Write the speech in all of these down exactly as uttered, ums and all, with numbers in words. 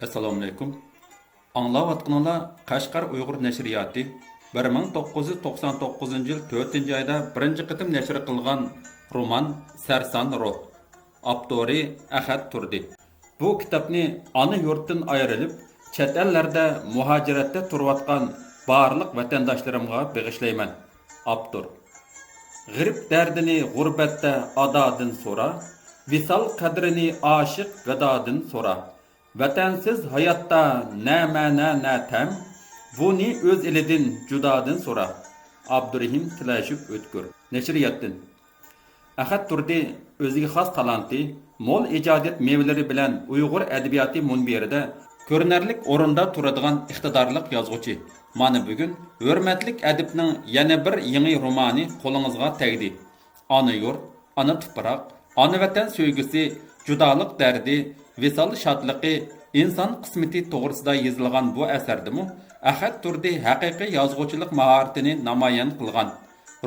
ئەسسالامۇئەلەيكۇم. ئاڭلاۋاتقىنىڭلار قەشقەر ئۇيغۇر نەشرىياتى بىر مىڭ توققۇز يۈز توقسان توققۇزىنچى يىل تۆتىنچى ئايدا بىرىنچى قېتىم نەشر قىلغان رومان سەرسان روھ. ئاپتورى ئەخەت تۇردى. بۇ كىتابنى ئانا يۇرتتىن ئايرىلىپ، چەت ئەللەردە مۇھاجىرەتتە تۇرۇۋاتقان بارلىق ۋەتەنداشلىرىمغا بېغىشلايمەن. ئاپتور. غېرىب دەردىنى غۇربەتتە ئادادىن سورا، ۋىسال قەدرىنى ئاشىق گادادىن سورا. ۋەتەنسىز ھاياتتا نە مەنە، نە تەم، بۇنى ئۆز ئېلىدىن جۇدادىن سورا. ئابدۇرېھىم تىلەشوف ئۆتكۈر. نەشرىياتتىن. ئەخەت تۇردى ئۆزىگە خاس تالانتى، مول ئىجادىيەت مېۋىلىرى بىلەن ئۇيغۇر ئەدەبىياتى مۇنبىرىدە كۆرۈنەرلىك ئورۇندا تۇرىدىغان ئىقتىدارلىق يازغۇچى. مانا بۈگۈن ھۆرمەتلىك ئەدىبنىڭ يەنە بىر يېڭى رومانى قولىڭىزغا تەگدى. ئانا يۇرت، ئانا تۇپراق، ئانا ۋەتەن سۆيگۈسى، جۇدالىق دەردى، ۋىسال شادلىقى، ئىنسان قىسمىتى توغرىسىدا يېزىلغان بۇ ئەسەردىمۇ ئەخەت تۇردى ھەقىقىي يازغۇچىلىق ماھارىتىنى نامايان قىلغان.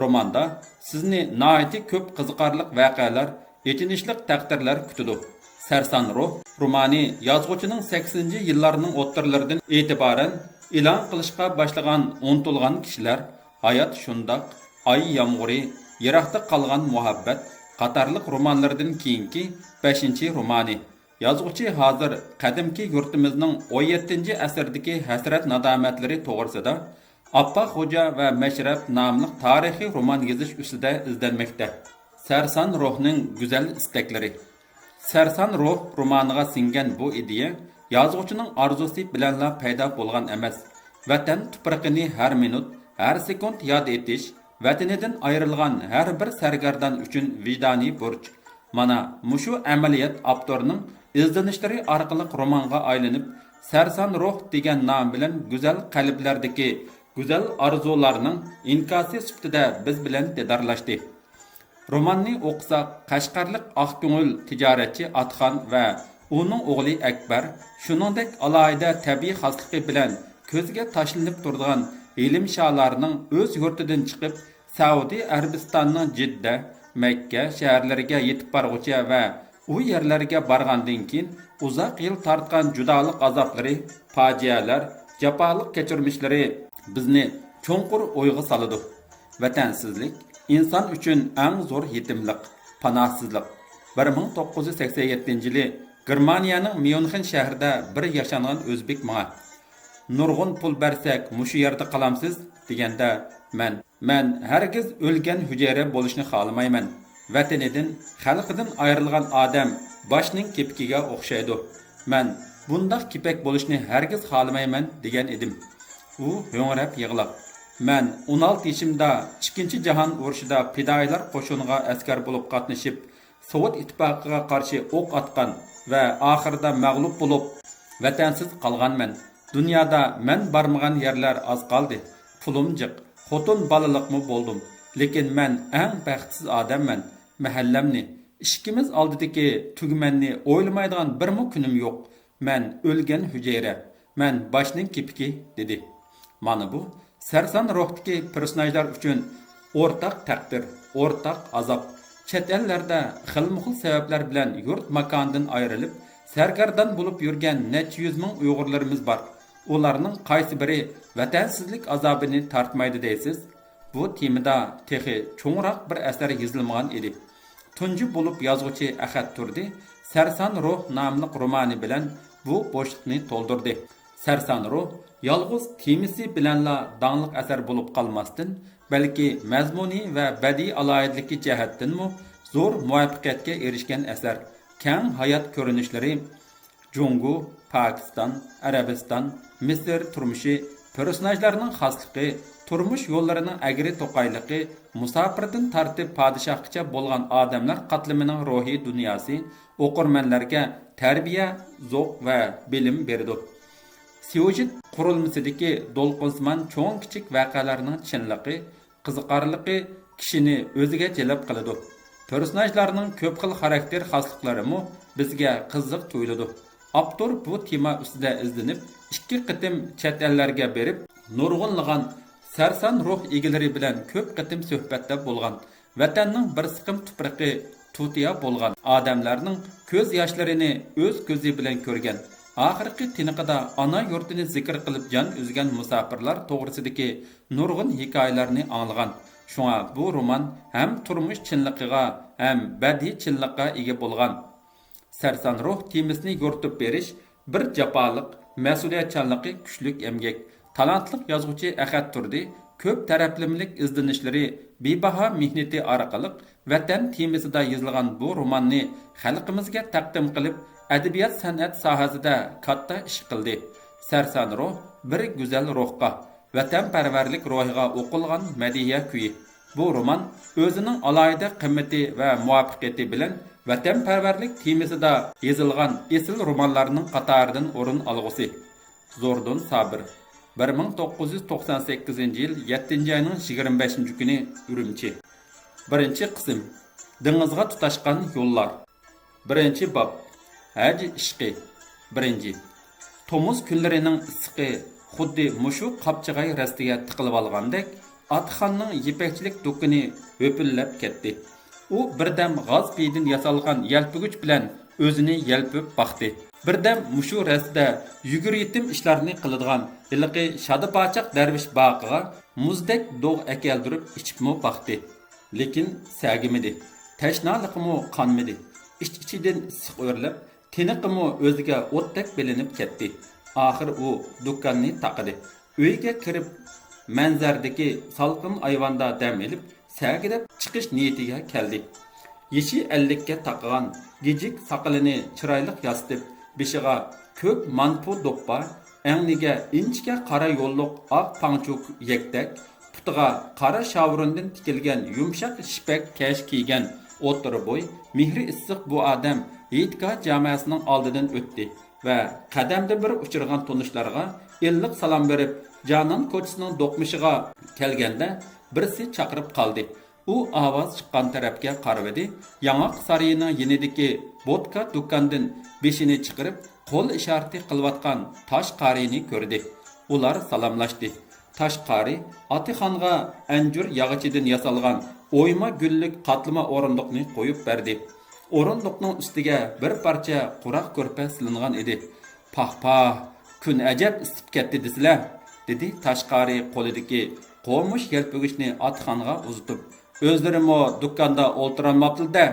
روماندا سىزنى ناھايىتى كۆپ قىزىقارلىق ۋەقەلەر، ئېچىنىشلىق تەقدىرلەر كۈتىدۇ. سەرسان روھ رومانى يازغۇچىنىڭ سەكسىنىنچى يىللارنىڭ ئوتتۇرىلىرىدىن ئېتىبارەن ئېلان قىلىشقا باشلىغان ئۇنتۇلغان كىشىلەر، ھايات شۇنداق، ئاي يامغۇرى، يىراقتا قالغان مۇھەببەت قاتارلىق رومانلىرىدىن كېيىنكى بەشىنچى رومانى. يازغۇچى ھازىر قەدىمكى يۇرتىمىزنىڭ ئون يەتتىنچى ئەسىردىكى ھەسرەت-نادامەتلىرى توغرىسىدا، ئاپپاق خوجا ۋە مەشرەپ ناملىق تارىخىي رومان يېزىش ئۈستىدە ئىزدەنمەكتە. سەرسان روھنىڭ گۈزەل ئىستەكلىرى. سەرسان روھ رومانىغا سىڭگەن بۇ ئىدىيە يازغۇچىنىڭ ئارزۇسى بىلەنلا پەيدا بولغان ئەمەس. ۋەتەن تۇپرىقىنى ھەر مىنۇت، ھەر سېكۇنت ياد ئېتىش، ۋەتىنىدىن ئايرىلغان ھەر بىر سەرگەردان ئۈچۈن ۋىجدانىي بۇرچ. مانا، مۇشۇ ئەمەلىيەت ئاپتورنىڭ ئىزدىنىشلىرى ئارقىلىق رومانغا ئايلىنىپ، سەرسان روھ دېگەن نام بىلەن گۈزەل قەلبلەردىكى گۈزەل ئارزۇلارنىڭ ئىنكاسى سۈپىتىدە بىز بىلەن دىدارلاشتى. روماننى ئوقۇساق، قەشقەرلىك ئاقكۆڭۈل تىجارەتچى ئاتخان ۋە ئۇنىڭ ئوغلى ئەكبەر، شۇنىڭدەك ئالاھىدە تەبىئىي خاسلىقى بىلەن كۆزگە تاشلىنىپ تۇرىدىغان ھېلىم شالارنىڭ ئۆز يۇرتىدىن چىقىپ، سەئۇدى ئەرەبىستاننىڭ جىددە، مەككە شەھەرلىرىگە يېتىپ بارغۇچە ۋە ئۇ يەرلەرگە بارغاندىن كېيىن ئۇزاق يىل تارتقان جۇدالىق ئازابلىرى، پاجىئەلەر، جاپالىق كەچۈرمىشلىرى بىزنى چوڭقۇر ئويغا سالىدۇ. ۋەتەنسىزلىك ئىنسان ئۈچۈن ئەڭ زور يېتىملىق، پاناھسىزلىق. بىر مىڭ توققۇز يۈز سەكسەن يەتتىنچى يىلى گېرمانىيەنىڭ ميۇنخېن شەھىرىدە بىر ياشانغان ئۆزبېك ماڭا، نۇرغۇن پۇل بەرسەك، مۇشۇ يەردە قالامسىز؟ دېگەندە، مەن، مەن ھەرگىز ئۆلگەن ھۈجەيرە بولۇشنى خالىمايمەن. ۋەتىنىدىن، خەلقىدىن ئايرىلغان ئادەم باشنىڭ كېپىكىگە ئوخشايدۇ. مەن بۇنداق كېپەك بولۇشنى ھەرگىز خالىمايمەن، دېگەن ئىدىم. ئۇ ھۆڭرەپ يىغلاپ، مەن ئون ئالتە يېشىمدا ئىككىنچى جاھان ئۇرۇشىدا پىدائىيلار قوشۇنىغا ئەسكەر بولۇپ قاتنىشىپ، سوۋېت ئىتتىپاقىغا قارشى ئوق ئاتقان ۋە ئاخىرىدا مەغلۇپ بولۇپ، ۋەتەنسىز قالغانمەن. دۇنيادا مەن بارمىغان يەرلەر ئاز قالدى. پۇلۇم جىق، خوتۇن بالىلىقمۇ بولدۇم. لېكىن مەن ئەڭ بەختسىز ئادەممەن. مەھەللەمنى، ئىشىكىمىز ئالدىدىكى تۈگمەننى ئويلىمايدىغان بىرمۇ كۈنۈم يوق. مەن ئۆلگەن ھۈجەيرە، مەن باشنىڭ كېپىكى، دېدى. مانا بۇ سەرسان روھتىكى پېرسوناژلار ئۈچۈن ئورتاق تەقدىر، ئورتاق ئازاب. چەت ئەللەردە خىلمۇخىل سەۋەبلەر بىلەن يۇرت ماكانىدىن ئايرىلىپ، سەرگەردان بولۇپ يۈرگەن نەچچە يۈز مىڭ ئۇيغۇرلىرىمىز بار. ئۇلارنىڭ قايسى بىرى ۋەتەنسىزلىك ئازابىنى تارتمايدۇ دەيسىز؟ بۇ تېمىدا تېخى چوڭراق بىر ئەسەر يېزىلمىغان ئىدى. تۇنجى بولۇپ يازغۇچى ئەخەت تۇردى سەرسان روھ ناملىق رومانى بىلەن بۇ بوشلۇقنى تولدۇردى. سەرسان روھ يالغۇز تېمىسى بىلەنلا داڭلىق ئەسەر بولۇپ قالماستىن، بەلكى مەزمۇنى ۋە بەدىئىي ئالاھىدىلىكى جەھەتتىنمۇ زور مۇۋەپپەقىيەتكە ئېرىشكەن ئەسەر. كەڭ ھايات كۆرۈنۈشلىرى، جۇڭگو، پاكىستان، ئەرەبىستان، مىسىر تۇرمۇشى، پېرسوناژلارنىڭ خاسلىقى، تۇرمۇش يوللىرىنىڭ ئەگرى توقايلىقى، مۇساپىردىن تارتىپ پادىشاھقىچە بولغان ئادەملەر قاتلىمىنىڭ روھىي دۇنياسى ئوقۇرمەنلەرگە تەربىيە، زوق ۋە بىلىم بېرىدۇ. سيۇژېت قۇرۇلمىسىدىكى دولقۇنسىمان چوڭ-كىچىك ۋەقەلەرنىڭ چىنلىقى، قىزىقارلىقى كىشىنى ئۆزىگە جەلپ قىلىدۇ. پېرسوناژلارنىڭ كۆپ خىل خاراكتېر خاسلىقلىرىمۇ بىزگە قىزىق تۇيۇلىدۇ. ئاپتور بۇ تېما ئۈستىدە ئىزدىنىپ، ئىككى قېتىم چەت ئەللەرگە بېرىپ، نۇرغۇنلىغان سەرسان روھ ئىگىلىرى بىلەن كۆپ قېتىم سۆھبەتتە بولغان، ۋەتەننىڭ بىر سىقىم تۇپرىقى تۇتىيا بولغان ئادەملەرنىڭ كۆز ياشلىرىنى ئۆز كۆزى بىلەن كۆرگەن، ئاخىرقى تىنىقىدا ئانا يۇرتىنى زىكىر قىلىپ جان ئۈزگەن مۇساپىرلار توغرىسىدىكى نۇرغۇن ھېكايىلەرنى ئاڭلىغان. شۇڭا بۇ رومان ھەم تۇرمۇش چىنلىقىغا، ھەم بەدىئىي چىنلىققا ئىگە بولغان. سەرسان روھ تېمىسىنى يورۇتۇپ بېرىش بىر جاپالىق، مەسئۇلىيەتچانلىقى كۈچلۈك ئەمگەك. تالانتلىق يازغۇچى ئەخەت تۇردى كۆپ تەرەپلىمىلىك ئىزدىنىشلىرى، بىباھا مېھنىتى ئارقىلىق ۋەتەن تېمىسىدا يېزىلغان بۇ روماننى خەلقىمىزگە تەقدىم قىلىپ، ئەدەبىيات-سەنئەت ساھەسىدە كاتتا ئىش قىلدى. سەرسان روھ بىر گۈزەل روھقا، ۋەتەنپەرۋەرلىك روھىغا ئوقۇلغان مەدھىيە كۈيى. بۇ رومان ئۆزىنىڭ ئالاھىدە قىممىتى ۋە مۇۋەپپەقىيىتى بىلەن ۋەتەنپەرۋەرلىك تېمىسىدا يېزىلغان ئېسىل رومانلارنىڭ قاتارىدىن ئورۇن ئالغۇسى. زوردۇن سابىر، بىر مىڭ توققۇز يۈز توقسان سەككىزىنچى يىل يەتتىنچى ئاينىڭ يىگىرمە بەشىنچى كۈنى، ئۈرۈمچى. بىرىنچى قىسىم، دېڭىزغا تۇتاشقان يوللار. بىرىنچى باب، ھەج ئىشقى. بىرىنچى. تومۇز كۈنلىرىنىڭ ئىسسىقى خۇددى مۇشۇ قاپچىغاي رەستىگە تىقىلىۋالغاندەك، ئاتىخاننىڭ يىپەكچىلىك دۇكىنى ھۆپۈللەپ كەتتى. ئۇ بىردەم غاز پېيىدىن ياسالغان يەلپۈگۈچ بىلەن ئۆزىنى يەلپۈپ باقتى. بىردەم مۇشۇ رەستىدە يۈگۈر يېتىم ئىشلارنى قىلىدىغان ھېلىقى شادا-پاچاق دەرۋىش باقىغا مۇزدەك دوغ ئەكەلدۈرۈپ ئىچىپمۇ باقتى. لېكىن سەگىمىدى. تەشنالىقىمۇ قانمىدى. ئىچ-ئىچىدىن ئىسسىق ئۆرلەپ، تىنىقىمۇ ئۆزىگە ئوتتەك بىلىنىپ كەتتى. ئاخىر ئۇ دۇكاننى تاقىدى. ئۆيگە كىرىپ، مەنزەردىكى سالقىن ئايۋاندا دەم ئېلىپ، سەگىدەپ چىقىش نىيىتىگە كەلدى. يېشى ئەللىككە تاقىغان، گىجىك ساقىلىنى چىرايلىق ياسىتىپ، بېشىغا كۆك مانپۇ دوپپا، ئەڭلىگە ئىنچىكە قارا يوللۇق ئاق پاڭچۇ يەكتەك، پۇتىغا قارا شاۋرۇندىن تىكىلگەن يۇمشاق شىپەك كەش كىيگەن ئوتتۇرا بوي، مېھرى ئىسسىق بۇ ئادەم ھېيتگاھ جامەسىنىڭ ئالدىدىن ئۆتتى ۋە قەدەمدە بىر ئۇچرىغان تونۇشلارغا ئىللىق سالام بېرىپ، جانان كوچىسىنىڭ دوقمۇشىغا كەلگەندە، بىرسى چاقىرىپ قالدى. ئۇ ئاۋاز چىققان تەرەپكە قارىۋىدى. ياڭاق سارىيىنىڭ يېنىدىكى بوتكا دۇكاندىن بېشىنى چىقىرىپ، قول ئىشارىتى قىلىۋاتقان تاش قارىينى كۆردى. ئۇلار سالاملاشتى. تاش قارى ئاتىخانغا ئەنجۈر ياغىچىدىن ياسالغان ئويما گۈللۈك قاتلىما ئورۇندۇقنى قويۇپ بەردى. ئورۇندۇقنىڭ ئۈستىگە بىر پارچە قۇراق كۆرپە سېلىنغان ئىدى. پاھ، پاھ، كۈن ئەجەب ئىسسىپ كەتتى دېسىلە، دېدى تاش قارى قولىدىكى قومۇش يەلپۈگۈچنى ئاتىخانغا ئۇزىتىپ. ئۆزلىرىمۇ دۇكاندا ئولتۇرالماپتۇ-دە.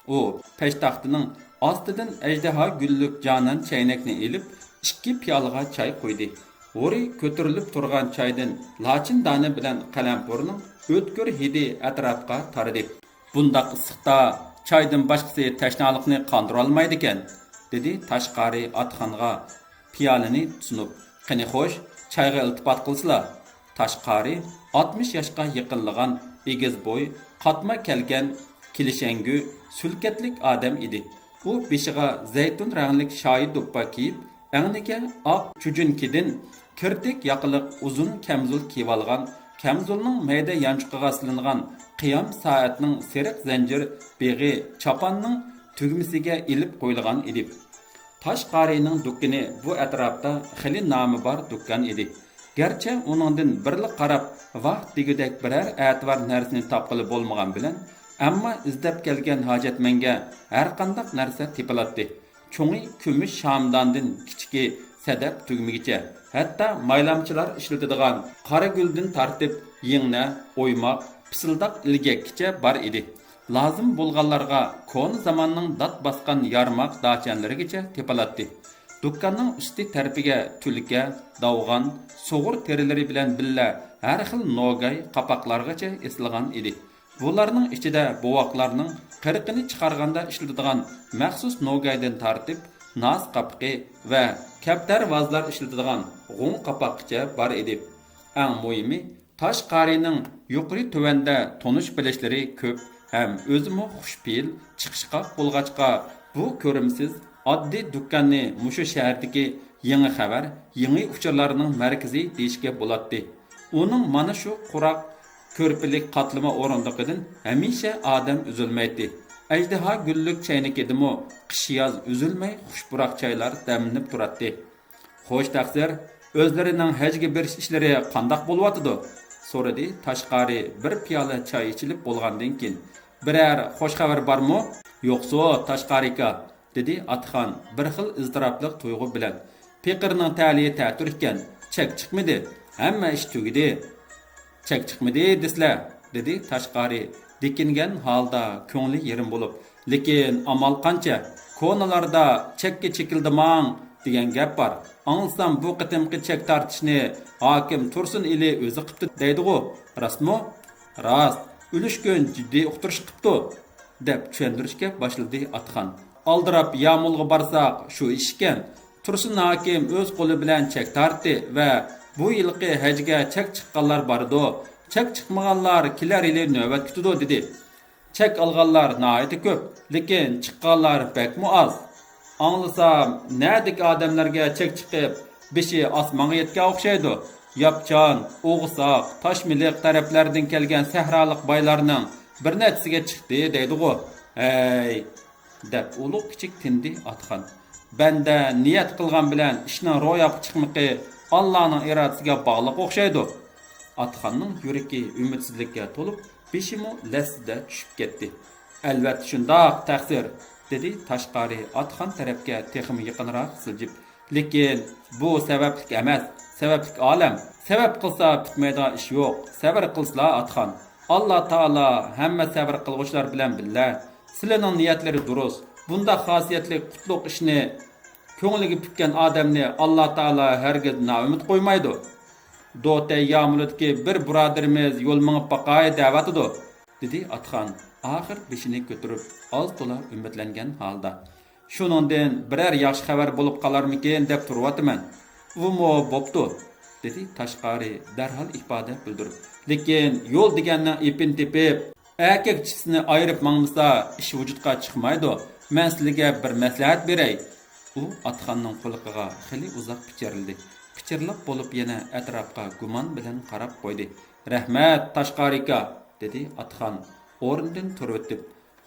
ئۇ پەشتاختىنىڭ ئاستىدىن ئەجدىھا گۈللۈك جانان چەينەكنى ئېلىپ، ئىككى پىيالىغا چاي قۇيدى. ھورى كۆتۈرۈلۈپ تۇرغان چايدىن لاچىن دانى بىلەن قەلەمپۇرنىڭ ئۆتكۈر ھىدى ئەتراپقا تارىدى. بۇنداق ئىسسىقتا چايدىن باشقىسى تەشنالىقنى قاندۇرالمايدىكەن، دېدى تاش قارى ئاتىخانغا پىيالىنى سۇنۇپ. قېنى خوش، چايغا ئىلتىپات قىلسىلا. تاش قارى ئاتمىش ياشقا يېقىنلىغان، ئېگىز بوي، قاتما كەلگەن، كىلىشەڭگۈ، سۈلكەتلىك ئادەم ئىدى. ئۇ بېشىغا زەيتۇن رەڭلىك شايى دوپپا كىيىپ، ئەڭلىكى ئاق چۈجۈنكىدىن كىرتىك ياقىلىق ئۇزۇن كەمزۇل كىيىۋالغان، كەمزۇلنىڭ مەيدە يانچۇقىغا سېلىنغان قىيام سائەتنىڭ سېرىق زەنجىر بېغى چاپاننىڭ تۈگمىسىگە ئېلىپ قويۇلغان ئىدى. تاش قارىينىڭ دۇكىنى بۇ ئەتراپتا خېلى نامى بار دۇكان ئىدى. گەرچە ئۇنىڭدىن بىرلا قاراپ ۋاھ دېگۈدەك بىرەر ئەتىۋار نەرسىنى تاپقىلى بولمىغان بىلەن، ئەمما ئىزدەپ كەلگەن ھاجەتمەنگە ھەرقانداق نەرسە تېپىلاتتى. چوڭى كۈمۈش شامداندىن كىچىكى سەدەپ تۈگمىگىچە، ھەتتا مايلامچىلار ئىشلىتىدىغان قارا گۈلدىن تارتىپ يىڭنە، ئويماق، پىسىلداق ئىلگەككىچە بار ئىدى. لازىم بولغانلارغا كونا زاماننىڭ دات باسقان يارماق داچەنلىرىگىچە تېپىلاتتى. دۇكاننىڭ ئۈستى تەرىپىگە تۈلكە، داۋغان، سۇغۇر تېرىلىرى بىلەن بىللە ھەر خىل نوگاي قاپاقلارغىچە ئېسىلغان ئىدى. بۇلارنىڭ ئىچىدە بوۋاقلارنىڭ قىرىقىنى چىقارغاندا ئىشلىتىدىغان مەخسۇس نوگايدىن تارتىپ، ناز قاپىقى ۋە كەپتەر ۋازلار ئىشلىتىدىغان غۇڭ قاپاققىچە بار ئىدى. ئەڭ مۇھىمى، تاش قارىينىڭ يۇقىرى تۆۋەندە تونۇش بىلىشلىرى كۆپ ھەم ئۆزىمۇ خۇشپېئىل، چىقىشقاق بولغاچقا، بۇ كۆرۈمسىز، ئاددىي دۇكاننى مۇشۇ شەھەردىكى يېڭى خەۋەر، يېڭى ئۇچۇرلارنىڭ مەركىزى دېيىشكە بولاتتى. ئۇنىڭ مانا شۇ قۇراق كۆرپىلىك قاتلىما ئورۇندۇقىدىن ھەمىشە ئادەم ئۈزۈلمەيتتى. ئەجدىھا گۈللۈك چەينىكىدىمۇ قىش-ياز ئۈزۈلمەي خۇش پۇراق چايلار دەملىنىپ تۇراتتى. خوش تەقسىر، ئۆزلىرىنىڭ ھەجگە بېرىش ئىشلىرى قانداق بولۇۋاتىدۇ؟ سورىدى تاش قارى بىر پىيالە چاي ئىچىلىپ بولغاندىن كېيىن. بىرەر خوش خەۋەر بارمۇ؟ يوقسۇ، تاش قارى ئاكا، دېدى ئاتىخان بىر خىل ئىزتىراپلىق تۇيغۇ بىلەن. پېقىرنىڭ تەلىيى تەتۈر ئىكەن، چەك چىقمىدى، ھەممە ئىش تۈگىدى. چەك چىقمىدى دېسىلە، دېدى تاشقارى دېكىنگەن ھالدا كۆڭلى يېرىم بولۇپ. لېكىن ئامال قانچە؟ كونىلاردا چەككە چېكىلدىماڭ دېگەن گەپ بار. ئاڭلىسام بۇ قېتىمقى چەك تارتىشنى ھاكىم تۇرسۇن ئېلى ئۆزى قىپتۇ دەيدىغۇ، راستمۇ؟ راست، ئۈلۈشكۈن جىددىي ئۇقتۇرۇش قىپتۇ، دەپ چۈشەندۈرۈشكە باشلىدى ئاتىخان. ئالدىراپ يامۇلغا بارساق شۇ ئىش ئىكەن. تۇرسۇن ھاكىم ئۆز قولى بىلەن چەك تارتتى ۋە بۇ يىلقى ھەجگە چەك چىققانلار بارىدۇ، چەك چىقمىغانلار كېلەر يىلى نۆۋەت كۈتىدۇ، دېدى. چەك ئالغانلار ناھايىتى كۆپ، لېكىن چىققانلار بەكمۇ ئاز. ئاڭلىسام، نەدىكى ئادەملەرگە چەك چىقىپ، بېشى ئاسمانغا يەتكەن ئوخشايدۇ. ياپچان، ئوغۇساق، تاشمىلىق تەرەپلەردىن كەلگەن سەھرالىق بايلارنىڭ بىر نەچچىسىگە چىقتى دەيدىغۇ. ھەي! دەپ ئۇلۇغ كىچىك تىندى ئاتىخان. بەندە نىيەت قىلغان بىلەن ئىشنىڭ روياپقا چىقمىقى ئاللانىڭ ئىرادىسىگە باغلىق ئوخشايدۇ. ئاتىخاننىڭ يۈرىكى ئۈمىدسىزلىككە تولۇپ، بېشىمۇ لەسسىدە چۈشۈپ كەتتى. ئەلۋەتتە شۇنداق، تەقسىر، دېدى تاشقارى ئاتىخان تەرەپكە تېخىمۇ يېقىنراق سىلجىپ. لېكىن بۇ سەۋەبلىك ئەمەس، سەۋەبلىك ئالەم. سەۋەب قىلسا پۈتمەيدىغان ئىش يوق. سەۋر قىلسىلا ئاتىخان. ئاللا تائالا ھەممە سەۋر قىلغۇچىلار بىلەن بىللە. سىلىنىڭ نىيەتلىرى دۇرۇس. بۇنداق خاسىيەتلىك قۇتلۇق ئىشنى كۆڭلىگە پۈككەن ئادەمنى ئاللا تائالا ھەرگىز نائۈمىد قويمايدۇ. دوتەي يامۇلىدىكى بىر بۇرادىرىمىز يول مېڭىپ باقاي دەۋاتىدۇ، دېدى ئاتىخان ئاخىر بېشىنى كۆتۈرۈپ ئاز تولا ئۈمىدلەنگەن ھالدا. شۇنىڭدىن بىرەر ياخشى خەۋەر بولۇپ قالارمىكىن دەپ تۇرۇۋاتىمەن. ئۇمۇ بوپتۇ، دېدى تاشقارى دەرھال ئىپادە بىلدۈرۈپ. لېكىن يول دېگەننىڭ ئېپىنى تېپىپ، ئەركەك چىشىسىنى ئايرىپ ماڭمىسا ئىش ۋۇجۇدقا چىقمايدۇ. مەن سىلىگە بىر مەسلىھەت بېرەي. ئۇ ئاتىخاننىڭ قۇلىقىغا خېلى ئۇزاق پىچىرلىدى. پىچىرلاپ بولۇپ يەنە ئەتراپقا گۇمان بىلەن قاراپ قويدى. رەھمەت، تاشقارى ئاكا، دېدى ئاتىخان ئورنىدىن تۇرۇۋېتىپ.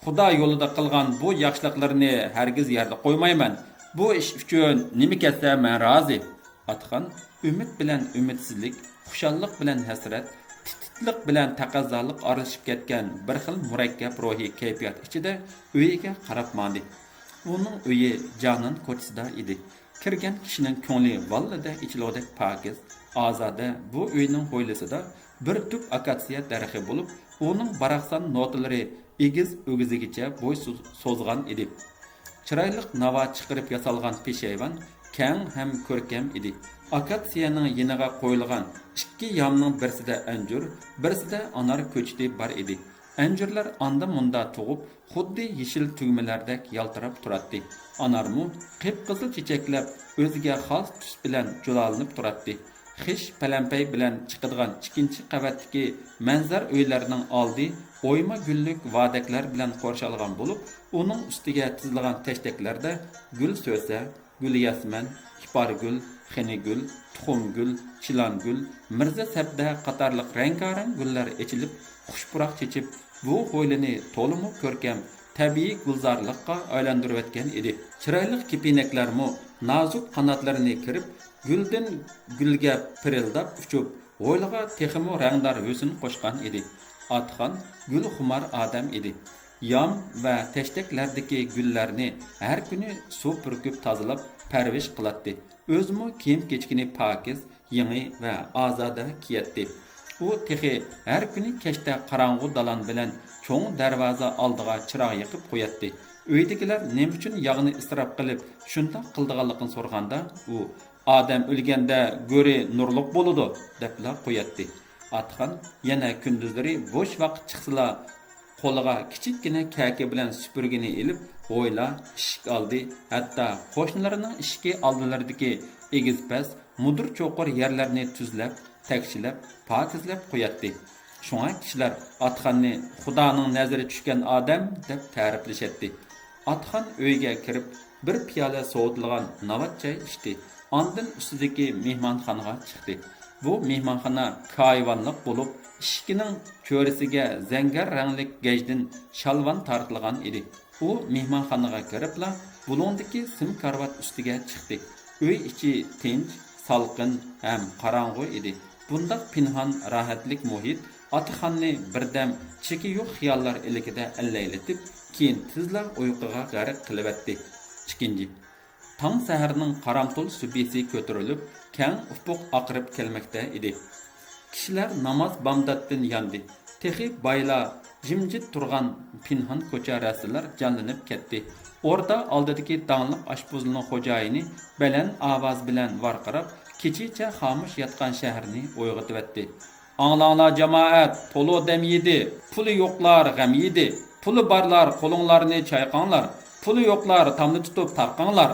خۇدا يولىدا قىلغان بۇ ياخشىلىقلىرىنى ھەرگىز يەردە قويمايمەن. بۇ ئىش ئۈچۈن نېمە كەتسە مەن رازى. ئاتىخان ئۈمىد بىلەن ئۈمىدسىزلىك، خۇشاللىق بىلەن ھەسرەت، تىتلىق بىلەن تەقەززالىق ئارىلىشىپ كەتكەن بىر خىل مۇرەككەپ روھىي كەيپىيات ئىچىدە ئۆيىگە قاراپ ماڭدى. ئۇنىڭ ئۆيى جانان كوچىسىدا ئىدى. كىرگەن كىشىنىڭ كۆڭلى ۋاللىدە ئېچىلغۇدەك پاكىز، ئازادە. بۇ ئۆينىڭ ھويلىسىدا بىر تۈپ ئاكاتسىيە دەرىخى بولۇپ، ئۇنىڭ باراقسان نوتىلىرى ئېگىز ئۆگزىگىچە بوي سوز-، سوزغان ئىدى. چىرايلىق ناۋا چىقىرىپ ياسالغان پېشايۋان كەڭ ھەم كۆركەم ئىدى. ئاكاتسىيەنىڭ يېنىغا قويۇلغان ئىككى يامنىڭ بىرسىدە ئەنجۈر، بىرسىدە ئانار كۆچىتى بار ئىدى. ئەنجۈرلەر ئاندا-مۇندا تۇغۇپ، خۇددى يېشىل تۈگمىلەردەك يالتىراپ تۇراتتى. ئانارمۇ قىپقىزىل چېچەكلەپ، ئۆزىگە خاس تۈس بىلەن جۇلالىنىپ تۇراتتى. خىش پەلەمپەي بىلەن چىقىدىغان ئىككىنچى قەۋەتتىكى مەنزەر ئۆيلەرنىڭ ئالدى ئويما گۈللۈك ۋادەكلەر بىلەن قورشالغان بولۇپ، ئۇنىڭ ئۈستىگە تىزىلغان تەشتەكلەردە گۈل سۆسە، گۈل ياسمەن، ئىپارگۈل، خېنىگۈل، تۇخۇمگۈل، چىلانگۈل، مىرزە سەپدە قاتارلىق رەڭگارەڭ گۈللەر ئېچىلىپ، خۇش پۇراق چېچىپ، بۇ ھويلىنى تولىمۇ كۆركەم، تەبىئىي گۈلزارلىققا ئايلاندۇرۇۋەتكەن ئىدى. چىرايلىق كېپىنەكلەرمۇ نازۇك قاناتلىرىنى كېرىپ، گۈلدىن گۈلگە پىرىلداپ ئۇچۇپ، ھويلىغا تېخىمۇ رەڭدار ھۆسن قوشقان ئىدى. ئاتىخان گۈلخۇمار ئادەم ئىدى. يام ۋە تەشتەكلەردىكى گۈللەرنى ھەر كۈنى سۇ پۈركۈپ تازىلاپ پەرۋىش قىلاتتى. ئۆزىمۇ كىيىم-كېچىكىنى پاكىز، يېڭى ۋە ئازادە كىيەتتى. ئۇ تېخى ھەر كۈنى كەچتە قاراڭغۇ دالان بىلەن چوڭ دەرۋازا ئالدىغا چىراغ يېقىپ قوياتتى. ئۆيدىكىلەر نېمە ئۈچۈن ياغنى ئىسراپ قىلىپ شۇنداق قىلىدىغانلىقىنى سورىغاندا، ئۇ، «ئادەم ئۆلگەندە گۆرى نۇرلۇق بولىدۇ» دەپلا قوياتتى. ئاتىخان يەنە كۈندۈزلىرى بوش ۋاقىت چىقسىلا، قولىغا كىچىككىنە كەكە بىلەن سۈپۈرگىنى ئېلىپ، ھويلا، ئىشىك ئالدى، ھەتتا قوشنىلىرىنىڭ ئىشىكى ئالدىلىرىدىكى ئېگىز-پەس، مۇدۇر-چوقۇر يەرلەرنى تۈزلەپ، تەكشىلەپ، پاكىزلەپ قوياتتى. شۇڭا كىشىلەر ئاتىخاننى «خۇدانىڭ نەزىرى چۈشكەن ئادەم» دەپ تەرىپلىشەتتى. ئاتىخان ئۆيگە كىرىپ، بىر پىيالە سوۋۇتۇلغان ناۋات چاي ئىچتى. ئاندىن ئۈستىدىكى مېھمانخانىغا چىقتى. بۇ مېھمانخانا كايىۋانلىق بولۇپ، ئىشىكىنىڭ چۆرىسىگە زەڭگەر رەڭلىك گەجدىن شالۋان تارتىلغان ئىدى. ئۇ مېھمانخانىغا كىرىپلا، بۇلۇڭدىكى سىم كارىۋات ئۈستىگە چىقتى. ئۆي ئىچى تىنچ، سالقىن ھەم قاراڭغۇ ئىدى. بۇنداق پىنھان، راھەتلىك مۇھىت ئاتىخاننى بىردەم چېكى يوق خىياللار ئىلكىدە ئەللەيلىتىپ، كېيىن تېزلا ئۇيقۇغا غەرق قىلىۋەتتى. ئىككىنچى، تاڭ سەھەرنىڭ قارامتۇل سۈبھىسى كۆتۈرۈلۈپ، كەڭ ئۇپۇق ئاقىرىپ كەلمەكتە ئىدى. كىشىلەر ناماز بامداتتىن ياندى. تېخى بايلا جىمجىت تۇرغان پىنھان كوچا رەستىلەر جانلىنىپ كەتتى. ئوردا ئالدىدىكى داڭلىق ئاشپۇزلىنىڭ خوجايىنى بەلەن ئاۋاز بىلەن ۋارقىراپ، كېچىچە خامۇش ياتقان شەھەرنى ئويغىتىۋەتتى. ئاڭلاڭلار جامائەت، پولۇ دەم يېدى، پۇلى يوقلار غەم يېدى، پۇلى بارلار قولۇڭلارنى چايقاڭلار، پۇلى يوقلار تامنى تۇتۇپ تارقاڭلار.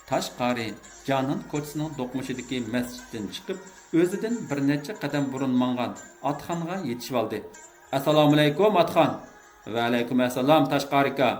تاش قارى جانان كوچىسىنىڭ دوقمۇشىدىكى مەسچىتتىن چىقىپ، ئۆزىدىن بىر نەچچە قەدەم بۇرۇن ماڭغان ئاتخانغا يېتىشىۋالدى. ئەسسالامۇئەلەيكۇم، ئاتخان! ۋەئەلەيكۇم ئەسسالام، تاش قارىكا!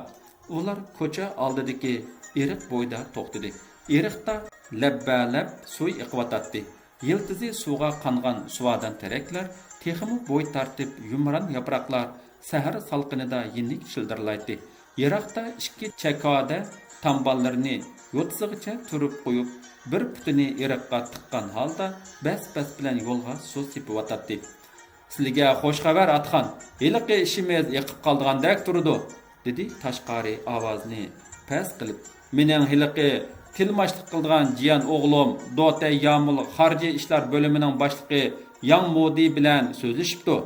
ئۇلار كوچا ئالدىدىكى ئېرىق بويىدا توختىدى. ئېرىقتا لەببەلەپ سۇ ئېقىۋاتاتتى. يىلتىزى سۇغا قانغان سۇۋادان تېرەكلەر تېخىمۇ بوي تارتىپ، يۇمران ياپراقلار سەھەر سالقىنىدا يېنىك شىلدىرلايتتى. يىراقتا ئىككى چەكادە تامباللىرىنى يوتىسىغىچە تۈرۈپ قويۇپ، بىر پۇتىنى ئېرىققا تىققان ھالدا بەس-بەس بىلەن يولغا سۇ سېپىۋاتاتتى. سىلىگە خوش خەۋەر، ئاتخان! ھېلىقى ئىشىمىز ئېقىپ قالىدىغاندەك تۇرىدۇ، دېدى تاش قارى ئاۋازىنى پەس قىلىپ. مېنىڭ ھېلىقى تىلماشلىق قىلىدىغان جىيەن ئوغلۇم دوتەي يامۇل خارىجىي ئىشلار بۆلۈمىنىڭ باشلىقى ياڭ مودى بىلەن سۆزلىشىپتۇ.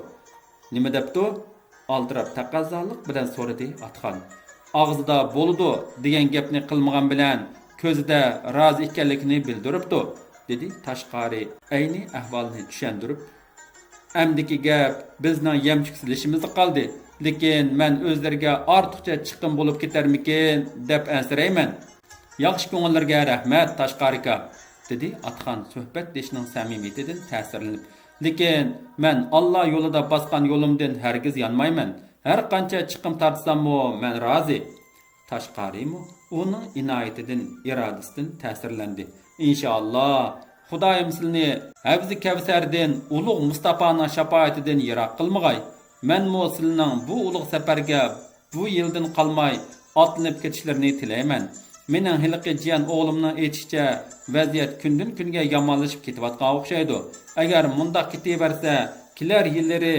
نېمە دەپتۇ؟ ئالدىراپ تەقەززالىق بىلەن سورىدى ئاتخان. ئاغزىدا بولىدۇ دېگەن گەپنى قىلمىغان بىلەن كۆزىدە رازى ئىكەنلىكىنى بىلدۈرۈپتۇ، دېدى تاش قارى ئەينى ئەھۋالنى چۈشەندۈرۈپ. ئەمدىكى گەپ بىزنىڭ يەمچۈك سېلىشىمىزدا قالدى. لېكىن مەن ئۆزلىرىگە ئارتۇقچە چىقىم بولۇپ كېتەرمىكىن دەپ ئەنسىرەيمەن. ياخشى كۆڭۈللىرىگە رەھمەت، تاش قارىكا، دېدى ئاتخان سۆھبەتدىشىنىڭ سەمىمىيىتىدىن تەسىرلىنىپ. لېكىن مەن ئاللا يولىدا باسقان يولۇمدىن ھەرگىز يانمايمەن. ھەر قانچە چىقىم تارتساممۇ مەن رازى. تاش قارىمۇ ئۇنىڭ ئىنايىتىدىن، ئىرادىسىدىن تەسىرلەندى. ئىنشائاللا، خۇدايىم سىلىنى ھەۋزى كەۋسەردىن، ئۇلۇغ مۇستاپانىڭ شاپائىتىدىن يىراق قىلمىغاي. مەنمۇ سىلىنىڭ بۇ ئۇلۇغ سەپەرگە بۇ يىلدىن قالماي ئاتلىنىپ كېتىشلىرىنى تىلەيمەن. مېنىڭ ھېلىقى جىيەن ئوغلۇمنىڭ ئېيتىشىچە، ۋەزىيەت كۈندىن-كۈنگە يامانلىشىپ كېتىۋاتقانغا ئوخشايدۇ. ئەگەر مۇنداق كېتىۋەرسە، كېلەر يىللىرى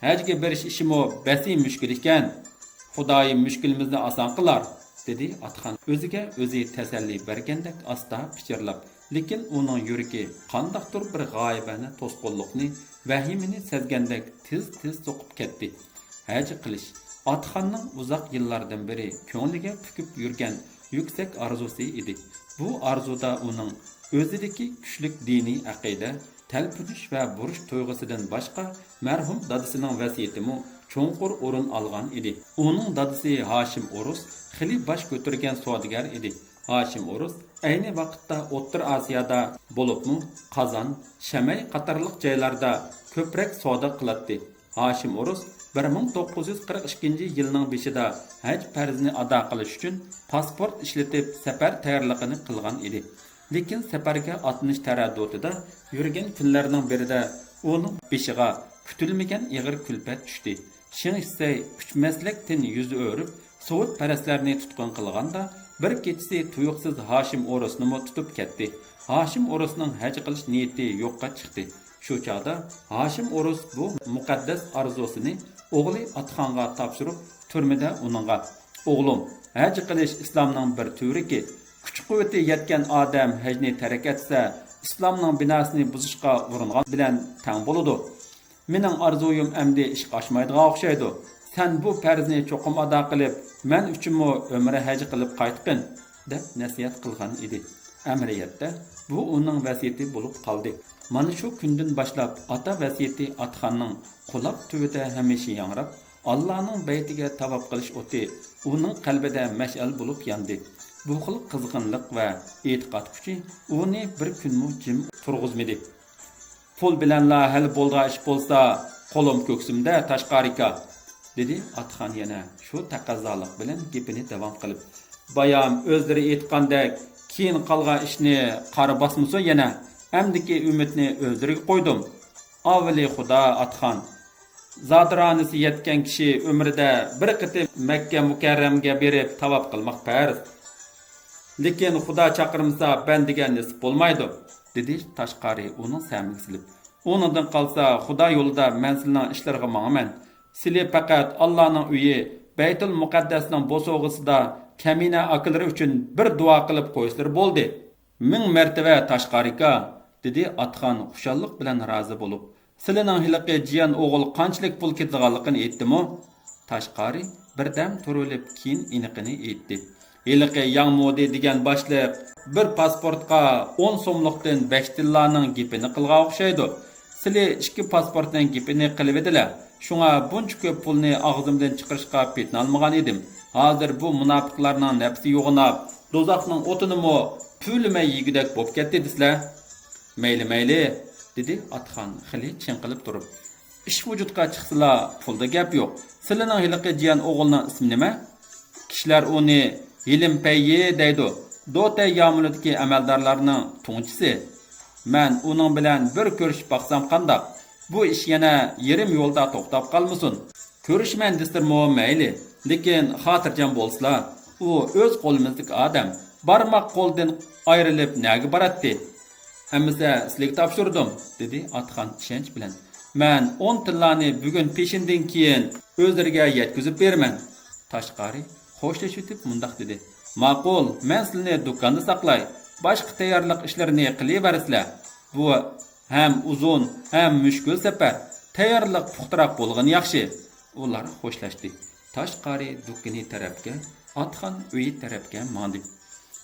ھەجگە بېرىش ئىشىمۇ بەسى مۈشكۈل ئىكەن. خۇدايىم مۈشكۈلىمىزنى ئاسان قىلار، دېدى ئاتخان ئۆزىگە ئۆزى تەسەللى بەرگەندەك ئاستا پىچىرلاپ. لېكىن ئۇنىڭ يۈرىكى قانداقتۇر بىر غايىبانە توسقۇنلۇقنى، ۋەھىمىنى سەزگەندەك تېز-تېز سوقۇپ كەتتى. ھەج قىلىش ئاتخاننىڭ ئۇزاق يىللاردىن بېرى كۆڭلىگە پۈكۈپ يۈرگەن يۈكسەك ئارزۇسى ئىدى. بۇ ئارزۇدا ئۇنىڭ ئۆزىدىكى كۈچلۈك دىنىي ئەقىدە، تەلپۈنۈش ۋە بۇرچ تۇيغۇسىدىن باشقا، مەرھۇم دادىسىنىڭ ۋەسىيىتىمۇ چوڭقۇر ئورۇن ئالغان ئىدى. ئۇنىڭ دادىسى ھاشىم ئورۇس خېلى باش كۆتۈرگەن سودىگەر ئىدى. ھاشىم ئورۇس ئەينى ۋاقىتتا ئوتتۇرا ئاسىيادا، بولۇپمۇ قازان، شەمەي قاتارلىق جايلاردا كۆپرەك سودا قىلاتتى. ھاشىم ئورۇس بىر مىڭ توققۇز يۈز قىرىق ئىككىنچى يىلنىڭ بېشىدا ھەج پەرزىنى ئادا قىلىش ئۈچۈن پاسپورت ئىشلىتىپ، سەپەر تەييارلىقىنى قىلغان ئىدى. لېكىن سەپەرگە ئاتلىنىش تەرەددۇتىدا يۈرگەن كۈنلەرنىڭ بىرىدە ئۇنىڭ بېشىغا كۈتۈلمىگەن ئېغىر كۈلپەت چۈشتى. شېڭ شىسەي ئۈچ مەسلەك تىن يۈز ئۆرۈپ، سوۋېتپەرەسلەرنى تۇتقۇن قىلغاندا، بىر كېچىسى تۇيۇقسىز ھاشىم ئورۇسنىمۇ تۇتۇپ كەتتى. ھاشىم ئورۇسنىڭ ھەج قىلىش نىيىتى يوققا چىقتى. شۇ چاغدا ھاشىم ئورۇس بۇ مۇقەددەس ئارزۇسىنى ئوغلى ئاتخانغا تاپشۇرۇپ، تۈرمىدە ئۇنىڭغا، «ئوغلۇم، ھەج قىلىش ئىسلامنىڭ بىر تۈۋرۈكى. كۈچ-قۇۋۋىتى يەتكەن ئادەم ھەجنى تەرك ئەتسە، ئىسلامنىڭ بىناسىنى بۇزۇشقا ئۇرۇنغان بىلەن تەڭ بولىدۇ. مېنىڭ ئارزۇيۇم ئەمدى ئىشقا ئاشمايدىغان ئوخشايدۇ. سەن بۇ پەرزنى چوقۇم ئادا قىلىپ، مەن ئۈچۈنمۇ ئۆمرە ھەج قىلىپ قايتقىن» دەپ نەسىھەت قىلغان ئىدى. ئەمەلىيەتتە، بۇ ئۇنىڭ ۋەسىيىتى بولۇپ قالدى. مانا شۇ كۈندىن باشلاپ ئاتا ۋەسىيىتى ئاتخاننىڭ قۇلاق تۈۋىدە ھەمىشە ياڭراپ، ئاللانىڭ بەيتىگە تاۋاپ قىلىش ئوتى ئۇنىڭ قەلبىدە مەشئەل بولۇپ ياندى. بۇ خىل قىزغىنلىق ۋە ئېتىقاد كۈچى ئۇنى بىر كۈنمۇ جىم تۇرغۇزمىدى. «پۇل بىلەنلا ھەل بولىدىغان ئىش بولسا، قولۇم كۆكسۈمدە، تاشقارىكا»، دېدى ئاتخان يەنە شۇ تەقەززالىق بىلەن گېپىنى داۋام قىلىپ. «بايام ئۆزلىرى ئېيتقاندەك، كېيىن قالغان ئىشنى قارا باسمىسۇن يەنە. ئەمدىكى ئۈمىدنى ئۆزلىرىگە قويدۇم. ئاۋۋىلى خۇدا، ئاتخان. زادىرانىسى يەتكەن كىشى ئۆمرىدە بىر قېتىم مەككە مۇكەررەمگە بېرىپ تاۋاپ قىلماق پەرز. لېكىن خۇدا چاقىرمىسا، بەندىگە نېسىپ بولمايدۇ»، دېدى تاشقارى ئۇنىڭ سەمىگە سېلىپ. «ئۇنىڭدىن قالسا، خۇدا يولىدا مەن سىلىنىڭ ئىشلىرىغا ماڭىمەن. سىلى پەقەت ئاللانىڭ ئۆيى، بەيتۇل مۇقەددەسنىڭ بوسۇغىسىدا كەمىنە ئاكىلىرى ئۈچۈن بىر دۇئا قىلىپ قويسىلىرى بولدى. مىڭ مەرتىۋە تاشقارىكا، دېدى ئاتخان خۇشاللىق بىلەن رازى بولۇپ. سىلىنىڭ ھېلىقى جىيەن ئوغۇل قانچىلىك پۇل كېتىدىغانلىقىنى ئېيتتىمۇ؟ تاشقارى بىردەم تۇرۇۋېلىپ كېيىن ئېنىقىنى ئېيتتى. ھېلىقى ياڭ مودى دېگەن باشلىق بىر پاسپورتقا ئون سوملۇقتىن بەش تىللانىڭ گېپىنى قىلغان ئوخشايدۇ. سىلى ئىككى پاسپورتنىڭ گېپىنى قىلىۋىدىلە. شۇڭا بۇنچە كۆپ پۇلنى ئاغزىمدىن چىقىرىشقا پېتىنالمىغان ئىدىم. ھازىر بۇ مۇناپىقلارنىڭ نەپسى يوغىناپ، دوزاخنىڭ ئوتىنىمۇ پۈۋلىمەي يېگۈدەك بوپ كەتتى دېسىلە. مەيلى، مەيلى، دېدى ئاتخان خېلى چىڭقىلىپ تۇرۇپ. ئىش ۋۇجۇدقا چىقسىلا، پۇلدا گەپ يوق. سىلىنىڭ ھېلىقى جىيەن ئوغۇلنىڭ ئىسمى نېمە؟ كىشىلەر ئۇنى ھېلىم پەييى دەيدۇ. دوتەي يامۇلىدىكى ئەمەلدارلارنىڭ تۇڭچىسى. مەن ئۇنىڭ بىلەن بىر كۆرۈشۈپ باقسام قانداق؟ بۇ ئىش يەنە يېرىم يولدا توختاپ قالمىسۇن. كۆرۈشىمەن دېسىلىرىمۇ مەيلى، لېكىن خاتىرجەم بولسىلا، ئۇ ئۆز قولىمىزدىكى ئادەم، بارماق قولدىن ئايرىلىپ نەگە باراتتى؟ ئەمىسە سىلىگە تاپشۇردۇم، دېدى ئاتخان ئىشەنچ بىلەن. مەن ئون تىللانى بۈگۈن پېشىندىن كېيىن ئۆزلىرىگە يەتكۈزۈپ بېرىمەن. تاشقارى خوشلىشىۋېتىپ مۇنداق دېدى: ماقۇل، مەن سىلىنى دۇكاندا ساقلاي، باشقا تەييارلىق ئىشلىرىنى قىلىۋەرسىلە. بۇ ھەم ئۇزۇن، ھەم مۈشكۈل سەپەر. تەييارلىق پۇختىراق بولغىنى ياخشى. ئۇلار خوشلاشتى. تاشقارى دۇكىنى تەرەپكە، ئاتخان ئۆيى تەرەپكە ماڭدى.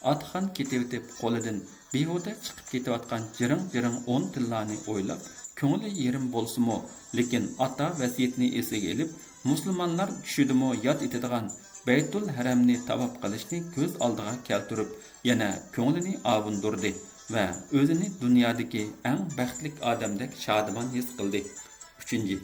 ئاتخان كېتىۋېتىپ، قولىدىن بىھۇدە چىقىپ كېتىۋاتقان جىرىڭ-جىرىڭ ئون تىللانى ئويلاپ، كۆڭلى يېرىم بولسىمۇ، لېكىن ئاتا ۋەسىيىتىنى ئېسىگە ئېلىپ، مۇسۇلمانلار چۈشىدىمۇ ياد ئېتىدىغان بەيتۇل ھەرەمنى تاۋاپ قىلىشنى كۆز ئالدىغا كەلتۈرۈپ، يەنە كۆڭلىنى ئاۋۇندۇردى ۋە ئۆزىنى دۇنيادىكى ئەڭ بەختلىك ئادەمدەك شادىمان ھېس قىلدى. ئۈچىنچى.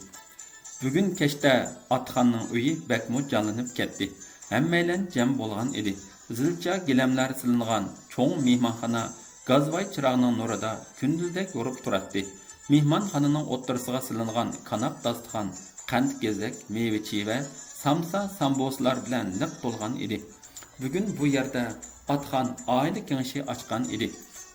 بۈگۈن كەچتە ئاتخاننىڭ ئۆيى بەكمۇ جانلىنىپ كەتتى. ھەممەيلەن جەم بولغان ئىدى. زىلچا گىلەملەر سېلىنغان چوڭ مېھمانخانا گازۋاي چىراغنىڭ نۇرىدا كۈندۈزدەك يورۇپ تۇراتتى. مېھمانخانىنىڭ ئوتتۇرىسىغا سېلىنغان كاناپ داستىخان قەنت-گېزەك، مېۋە-چىۋە، سامسا-سامبۇسىلار بىلەن لىق تولغان ئىدى. بۈگۈن بۇ يەردە ئاتخان ئائىلە كېڭىشى ئاچقان ئىدى.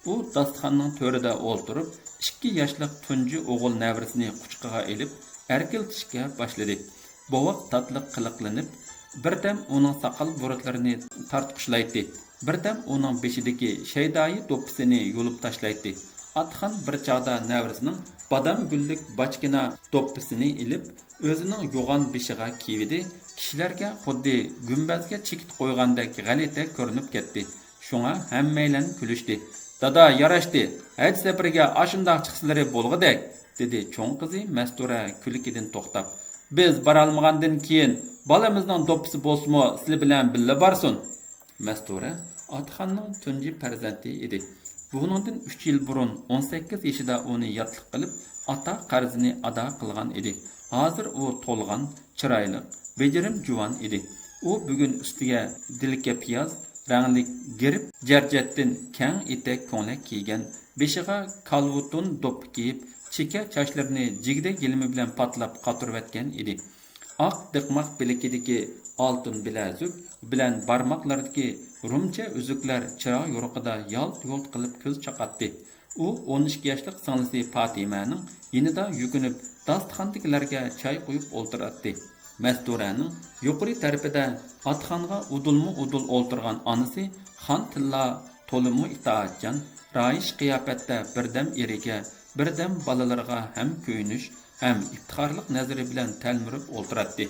ئۇ داستىخاننىڭ تۆرىدە ئولتۇرۇپ، ئىككى ياشلىق تۇنجى ئوغۇل نەۋرىسىنى قۇچىقىغا ئېلىپ، ئەركىلىتىشكە باشلىدى. بوۋاق تاتلىق قىلىقلىنىپ، بىردەم ئۇنىڭ ساقال بۇرۇتلىرىنى تارتقۇشلايتتى، بىردەم ئۇنىڭ بېشىدىكى شەيدائىي دوپپىسىنى يۇلۇپ تاشلايتتى. ئاتخان بىر چاغدا نەۋرىسىنىڭ بادام گۈللۈك باچكىنا دوپپىسىنى ئېلىپ، ئۆزىنىڭ يوغان بېشىغا كىيىۋىدى، كىشىلەرگە خۇددى گۈمبەزگە چېكىت قويغاندەك غەلىتە كۆرۈنۈپ كەتتى. شۇڭا ھەممەيلەن كۈلۈشتى. دادا، ياراشتى، ھەج سەپىرىگە ئاشۇنداق چىقسىلىرى بولغۇدەك، دېدى چوڭ قىزى مەستۇرە كۈلكىدىن توختاپ. بىز بارالمىغاندىن كېيىن، بالىمىزنىڭ دوپپىسى بولسىمۇ سىلى بىلەن بىللە بارسۇن. مەستۇرە ئاتىخاننىڭ تۇنجى پەرزەنتى ئىدى. بۇنىڭدىن ئۈچ يىل بۇرۇن ئون سەككىز يېشىدا ئۇنى ياتلىق قىلىپ، ئاتا قەرزىنى ئادا قىلغان ئىدى. ھازىر ئۇ تولغان، چىرايلىق، بېجىرىم جۇۋان ئىدى. ئۇ بۈگۈن ئۈستىگە دىلكە پىياز رەڭلىك گىرىپ جەرجەتتىن كەڭ ئېتەك كۆڭلەك كىيگەن، بېشىغا كالۋۇتۇن دوپپا كىيىپ، چېكە چاچلىرىنى جىگدە يېلىمى بىلەن پاتلاپ قاتۇرۇۋەتكەن ئىدى. ئاق دىقماق بىلىكىدىكى ئالتۇن بىلەزۈك بىلەن بارماقلىرىدىكى رۇمچە ئۈزۈكلەر چىراغ يورۇقىدا يالت-يۇلت قىلىپ كۆز چاقاتتى. ئۇ ئون ئىككى ياشلىق سىڭلىسى پاتىمەنىڭ يېنىدا يۈكۈنۈپ، داستىخاندىكىلەرگە چاي قۇيۇپ ئولتۇراتتى. مەستۇرەنىڭ يۇقىرى تەرىپىدە ئاتىخانغا ئۇدۇلمۇ ئۇدۇل ئولتۇرغان ئانىسى خان تىللا تولىمۇ ئىتائەتچان، رايىش قىياپەتتە بىردەم ئېرىگە، بىردەم بالىلىرىغا ھەم كۆيۈنۈش، ھەم ئىپتىخارلىق نەزىرى بىلەن تەلمۈرۈپ ئولتۇراتتى.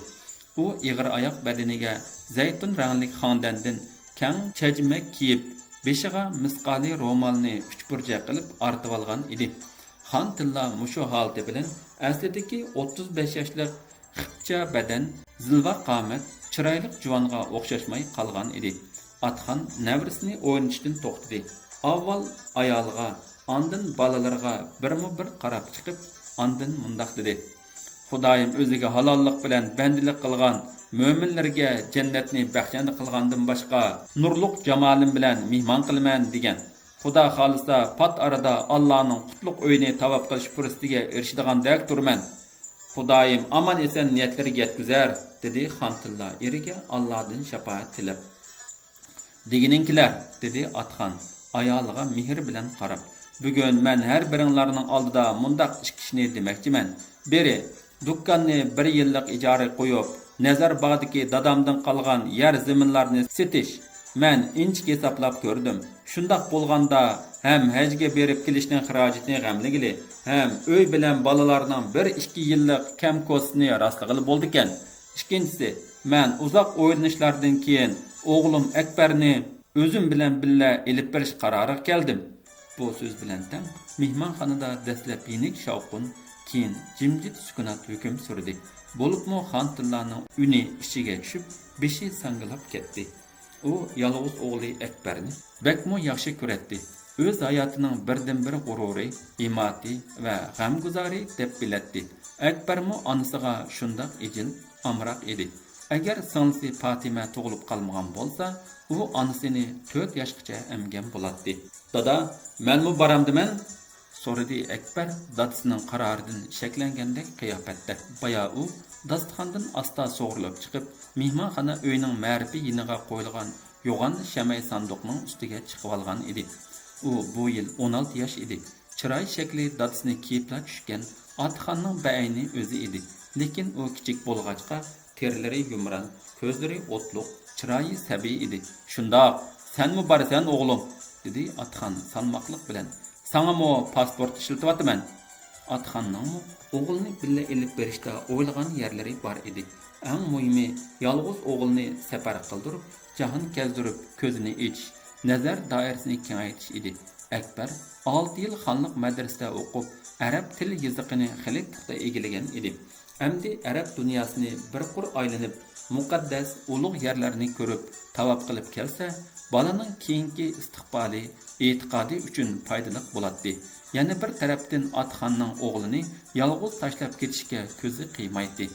ئۇ ئېغىر ئاياق بەدىنىگە زەيتۇن رەڭلىك خاڭدەندىن كەڭ چەجمەك كىيىپ، بېشىغا مىسقالى رومالنى ئۈچ بۇرجەك قىلىپ ئارتىۋالغان ئىدى. خان تىللا مۇشۇ ھالىتى بىلەن ئەسلىدىكى ئوتتۇز بەش ياشلىق خىپچە بەدەن، زىلۋا قامەت، چىرايلىق جۇۋانغا ئوخشاشماي قالغان ئىدى. ئاتىخان نەۋرىسىنى ئوينىتىشتىن توختىدى. ئاۋۋال ئايالىغا، ئاندىن بالىلىرىغا بىرمۇ بىر قاراپ چىقىپ، ئاندىن مۇنداق دېدى: خۇدايىم ئۆزىگە ھالاللىق بىلەن بەندىلىك قىلغان مۆمىنلىرىگە جەننەتنى بەخشەندە قىلغاندىن باشقا، نۇرلۇق جامالىم بىلەن مېھمان قىلىمەن دېگەن. خۇدا خالىسا، پات ئارىدا ئاللانىڭ قۇتلۇق ئۆيىنى تاۋاپ قىلىش پۇرسىتىگە ئېرىشىدىغاندەك تۇرىمەن. خۇدايىم ئامان-ئېسەن نىيەتلىرىگە يەتكۈزەر، دېدى خان تىللا ئېرىگە ئاللادىن شاپائەت تىلەپ. دېگىنىڭكىلەر، دېدى ئاتىخان ئايالىغا مېھىر بىلەن قاراپ. بۈگۈن مەن ھەر بىرىڭلارنىڭ ئالدىدا مۇنداق ئىككى ئىشنى دېمەكچىمەن. بىرى، دۇكاننى بىر يىللىق ئىجارىگە قويۇپ، نەزەر باغدىكى دادامدىن قالغان يەر زېمىنلارنى سېتىش. مەن ئىنچىكە ھېسابلاپ كۆردۈم. شۇنداق بولغاندا ھەم ھەجگە بېرىپ كېلىشنىڭ خىراجىتىنى غەملىگىلى، ھەم ئۆي بىلەن بالىلارنىڭ بىر ئىككى يىللىق كەم كوسىسىنى راسلىغىلى بولىدىكەن. ئىككىنچىسى، مەن ئۇزاق ئويلىنىشلاردىن كېيىن ئوغلۇم ئەكبەرنى ئۆزۈم بىلەن بىللە ئېلىپ بېرىش قارارىغا كەلدىم. بۇ سۆز بىلەن تەڭ مېھمانخانىدا دەسلەپ يېنىك شاۋقۇن، كېيىن جىمجىت سۈكۈنات ھۆكۈم سۈردى. بولۇپمۇ خانتىللانىڭ ئۈنى ئىچىگە چۈشۈپ، بېشى ساڭگىلاپ كەتتى. ئۇ يالغۇز ئوغلى ئەكبەرنى بەكمۇ ياخشى كۆرەتتى. ئۆز ھاياتىنىڭ بىردىنبىر غۇرۇرى، ئىماتى ۋە غەمگۇزارى دەپ بىلەتتى. ئەكبەرمۇ ئانىسىغا شۇنداق ئېجىل، ئامراق ئىدى. ئەگەر سىڭلىسى پاتىمە تۇغۇلۇپ قالمىغان بولسا، ئۇ ئانىسىنى تۆت ياشقىچە ئەمگەن بولاتتى. دادا، مەنمۇ بارامدىمەن؟ سورىدى ئەكبەر دادىسىنىڭ قارارىدىن شەكلەنگەندەك قىياپەتتە. بايا ئۇ داستىخاندىن ئاستا سۇغۇرۇلۇپ چىقىپ، مېھمانخانا ئۆيىنىڭ مەرىپى يېنىغا قويۇلغان يوغان شەمەي ساندۇقنىڭ ئۈستىگە چىقىۋالغان ئىدى. ئۇ بۇ يىل ئون ئالتە ياش ئىدى. چىراي شەكلى دادىسىنى كېيىپلا چۈشكەن ئاتىخاننىڭ بەئەينى ئۆزى ئىدى. لېكىن ئۇ كىچىك بولغاچقا، تېرىلىرى يۇمران، كۆزلىرى ئوتلۇق، چىرايى سەبىي ئىدى. شۇنداق، سەنمۇ بارىسەن، ئوغلۇم؟ دېدى ئاتىخان سالماقلىق بىلەن. ساڭىمۇ پاسپورت ئىشلىتىۋاتىمەن. ئاتىخاننىڭمۇ ئوغلىنى بىللە ئېلىپ بېرىشتا ئويلىغان يەرلىرى بار ئىدى. ئەڭ مۇھىمى، يالغۇز ئوغلىنى سەپەر قىلدۇرۇپ، جاھان كەزدۈرۈپ، كۆزىنى ئېچىش، نەزەر دائىرىسىنى كېڭەيتىش ئىدى. ئەكبەر ئالتە يىل خانلىق مەدرىسىدە ئوقۇپ، ئەرەب تىل يېزىقىنى خېلى پۇختا ئىگىلىگەن ئىدى. ئەمدى ئەرەب دۇنياسىنى بىر قۇر ئايلىنىپ، مۇقەددەس ئۇلۇغ يەرلەرنى كۆرۈپ، تاۋاپ قىلىپ كەلسە، بالىنىڭ كېيىنكى ئىستىقبالى، ئېتىقادى ئۈچۈن پايدىلىق بولاتتى. يەنە بىر تەرەپتىن ئاتىخاننىڭ ئوغلىنى يالغۇز تاشلاپ كېتىشكە كۆزى قىيمايتتى.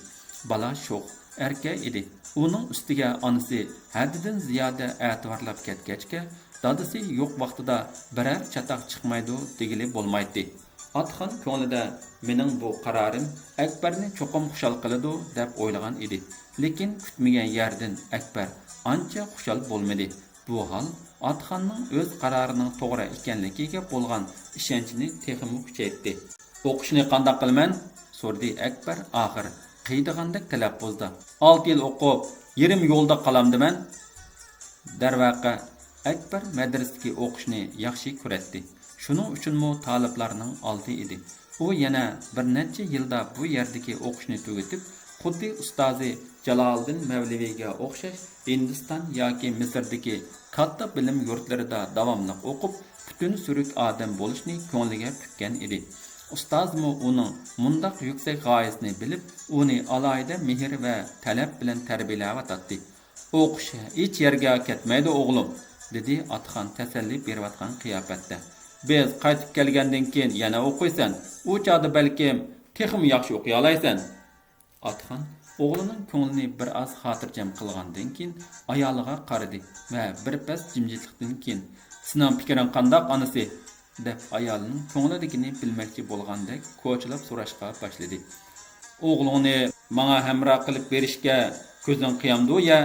بالا شوخ، ئەركە ئىدى. ئۇنىڭ ئۈستىگە ئانىسى ھەددىدىن زىيادە ئەتىۋارلاپ كەتكەچكە، دادىسى يوق ۋاقتىدا بىرەر چاتاق چىقمايدۇ دېگىلى بولمايتتى. ئاتىخان كۆڭلىدە، مېنىڭ بۇ قارارىم ئەكبەرنى چوقۇم خۇشال قىلىدۇ، دەپ ئويلىغان ئىدى. لېكىن كۈتمىگەن يەردىن ئەكبەر ئانچە خۇشال بولمىدى. بۇ ھال ئاتىخاننىڭ ئۆز قارارىنىڭ توغرا ئىكەنلىكىگە بولغان ئىشەنچىنى تېخىمۇ كۈچەيتتى. ئوقۇشنى قانداق قىلىمەن؟ سورىدى ئەكبەر ئاخىر قىيىدىغاندەك تەلەپپۇزدا. ئالتە يىل ئوقۇپ، يېرىم يولدا قالامدىمەن؟ دەرۋەقە، ئەكبەر مەدرىسىدىكى ئوقۇشنى ياخشى كۆرەتتى. شۇنىڭ ئۈچۈنمۇ تالىپلارنىڭ ئالدى ئىدى. ئۇ يەنە بىر نەچچە يىلدا بۇ يەردىكى ئوقۇشنى تۈگىتىپ، خۇددى ئۇستازى جالالىدىن مەۋلىۋىگە ئوخشاش ھىندىستان ياكى مىسىردىكى كاتتا بىلىم يۇرتلىرىدا داۋاملىق ئوقۇپ، پۈتۈن سۈرۈك ئادەم بولۇشنى كۆڭلىگە پۈككەن ئىدى. ئۇستازمۇ ئۇنىڭ مۇنداق يۈكسەك غايىسىنى بىلىپ، ئۇنى ئالاھىدە مېھىر ۋە تەلەپ بىلەن تەربىيەلەۋاتاتتى. ئوقۇش ھېچ يەرگە كەتمەيدۇ، ئوغلۇم، دېدى ئاتىخان تەسەللى بېرىۋاتقان قىياپەتتە. بىز قايتىپ كەلگەندىن كېيىن يەنە ئوقۇيسەن. ئۇ چاغدا بەلكىم تېخىمۇ ياخشى ئوقۇيالايسەن. ئاتىخان ئوغلىنىڭ كۆڭلىنى بىر ئاز خاتىرجەم قىلغاندىن كېيىن ئايالىغا قارىدى ۋە بىر پەس جىمجىتلىقتىن كېيىن، سېنىڭ پىكرىڭ قانداق، ئانىسى؟ دەپ ئايالىنىڭ كۆڭلىدىكىنى بىلمەكچى بولغاندەك كوچىلاپ سوراشقا باشلىدى. ئوغلۇڭنى ماڭا ھەمراھ قىلىپ بېرىشكە كۆزۈڭ قىيامدۇ يا؟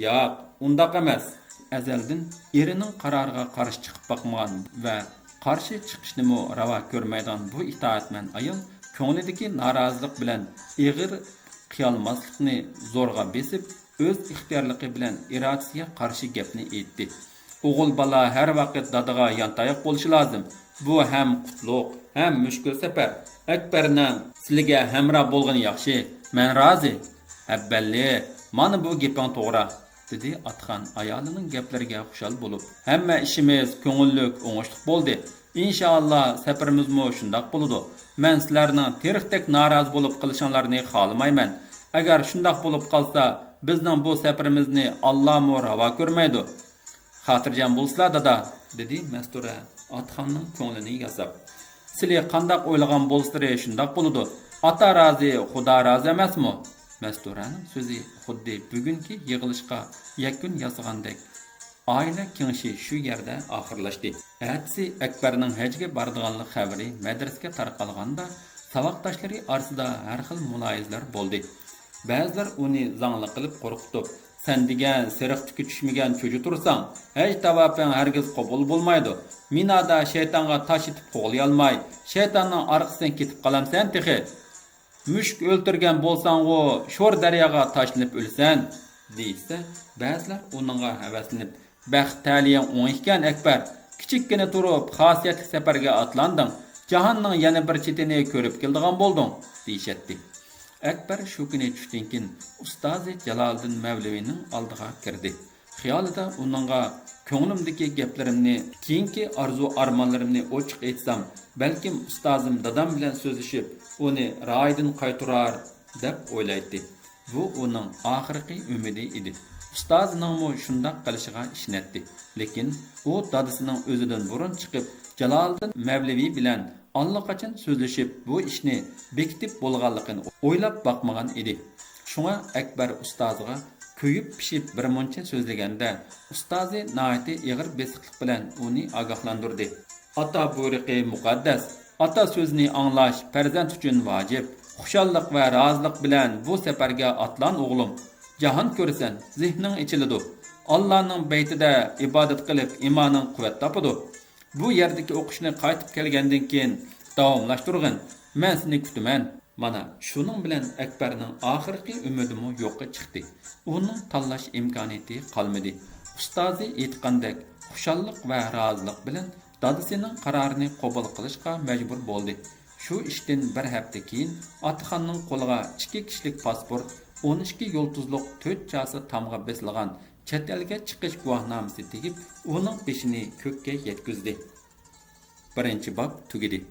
ياق، ئۇنداق ئەمەس. ئەزەلدىن ئېرىنىڭ قارارىغا قارشى چىقىپ باقمىغان ۋە قارشى چىقىشنىمۇ راۋا كۆرمەيدىغان بۇ ئىتائەتمەن ئايال كۆڭلىدىكى نارازىلىق بىلەن ئېغىر قىيالماسلىقنى زورغا بېسىپ، ئۆز ئىختىيارلىقى بىلەن ئىرادىسىگە قارشى گەپنى ئېيتتى. ئوغۇل بالا ھەر ۋاقىت دادىغا يانتاياق بولۇشى لازىم. بۇ ھەم قۇتلۇق، ھەم مۈشكۈل سەپەر. ئەكبەرنىڭ سىلىگە ھەمراھ بولغىنى ياخشى. مەن رازى. ھەببەللى، مانا بۇ گېپىڭ توغرا، دېدى ئاتىخان ئايالىنىڭ گەپلىرىگە خۇشال بولۇپ. ھەممە ئىشىمىز كۆڭۈللۈك، ئوڭۇشلۇق بولدى. ئىنشائاللا، سەپىرىمىزمۇ شۇنداق بولىدۇ. مەن سىلەرنىڭ تېرىقتەك نارازى بولۇپ قېلىشىڭلارنى خالىمايمەن. ئەگەر شۇنداق بولۇپ قالسا، بىزنىڭ بۇ سەپىرىمىزنى ئاللامۇ راۋا كۆرمەيدۇ. خاتىرجەم بولسىلا، دادا، دېدى مەستۇرە ئاتىخاننىڭ كۆڭلىنى ياساپ. سىلى قانداق ئويلىغان بولسىلىرى شۇنداق بولىدۇ. ئاتا رازى، خۇدا رازى ئەمەسمۇ؟ مەستۇرەنىڭ سۆزى خۇددى بۈگۈنكى يىغىلىشقا يەكۈن ياسىغاندەك. ئائىلە كېڭىشى شۇ يەردە ئاخىرلاشتى. ئەتىسى ئەكبەرنىڭ ھەجگە بارىدىغانلىق خەۋىرى مەدرىسىگە تارقالغاندا، ساۋاقداشلىرى ئارىسىدا ھەر خىل مۇلاھىزىلەر بولدى. بەزىلەر ئۇنى زاڭلىق قىلىپ قورقۇتۇپ، سەن دېگەن سېرىق تۈكى چۈشمىگەن چۆچە تۇرساڭ، ھەج تاۋاپىڭ ھەرگىز قوبۇل بولمايدۇ. مىنادا شەيتانغا تاش ئېتىپ قوغلىيالماي، شەيتاننىڭ ئارقىسىدىن كېتىپ قالامسەن تېخى؟ مۈشۈك ئۆلتۈرگەن بولساڭغۇ، شور دەرياغا تاشلىنىپ ئۆلىسەن. دېيىشسە، بەزىلەر ئۇنىڭغا ھەۋەسلىنىپ، بەخت تەلىيىڭ ئوڭ ئىكەن، ئەكبەر. كىچىككىنە تۇرۇپ، خاسىيەتلىك سەپەرگە ئاتلاندىڭ. جاھاننىڭ يەنە بىر چېتىنى كۆرۈپ كېلىدىغان بولدۇڭ، دېيىشەتتى. ئەكبەر شۇ كۈنى چۈشتىن كېيىن ئۇستازى جالالىدىن مەۋلىۋىنىڭ ئالدىغا كىردى. خىيالىدا ئۇنىڭغا كۆڭلۈمدىكى گەپلىرىمنى، كېيىنكى ئارزۇ-ئارمانلىرىمنى ئوچۇق ئېيتسام، بەلكىم ئۇستازىم دادام بىلەن سۆزلىشىپ، ئۇنى رايىدىن قايتۇرار، دەپ ئويلايتتى. بۇ ئۇنىڭ ئاخىرقى ئۈمىدى ئىدى. ئۇستازىنىڭمۇ شۇنداق قىلىشىغا ئىشىنەتتى. لېكىن ئۇ دادىسىنىڭ ئۆزىدىن بۇرۇن چىقىپ، جالالىدىن مەۋلىۋى بىلەن ئاللىقاچان سۆزلىشىپ، بۇ ئىشنى بېكىتىپ بولغانلىقىنى ئويلاپ باقمىغان ئىدى. شۇڭا ئەكبەر ئۇستازىغا كۆيۈپ پىشىپ بىر مۇنچە سۆزلىگەندە، ئۇستازى ناھايىتى ئېغىر بېسىقلىق بىلەن ئۇنى ئاگاھلاندۇردى. ئاتا بۇيرۇقى مۇقەددەس، ئاتا سۆزىنى ئاڭلاش پەرزەنت ئۈچۈن ۋاجىپ. خۇشاللىق ۋە رازىلىق بىلەن بۇ سەپەرگە ئاتلان، ئوغلۇم. جاھان كۆرىسەن، زېھنىڭ ئېچىلىدۇ. ئاللانىڭ بەيتىدە ئىبادەت قىلىپ، ئىمانىڭ قۇۋۋەت تاپىدۇ. بۇ يەردىكى ئوقۇشنى قايتىپ كەلگەندىن كېيىن داۋاملاشتۇرغىن. مەن سېنى كۈتىمەن. مانا، شۇنىڭ بىلەن ئەكبەرنىڭ ئاخىرقى ئۈمىدىمۇ يوققا چىقتى. ئۇنىڭ تاللاش ئىمكانىيىتى قالمىدى. ئۇستازى ئېيتقاندەك، خۇشاللىق ۋە رازىلىق بىلەن دادىسىنىڭ قارارىنى قوبۇل قىلىشقا مەجبۇر بولدى. شۇ ئىشتىن بىر ھەپتە كېيىن ئاتىخاننىڭ قولىغا ئىككى كىشىلىك پاسپورت، ئون ئىككى يۇلتۇزلۇق تۆت چاسا تامغا بېسىلغان چەت ئەلگە چىقىش گۇۋاھنامىسى تېگىپ، ئۇنىڭ بېشىنى كۆككە يەتكۈزدى. بىرىنچى باب تۈگىدى.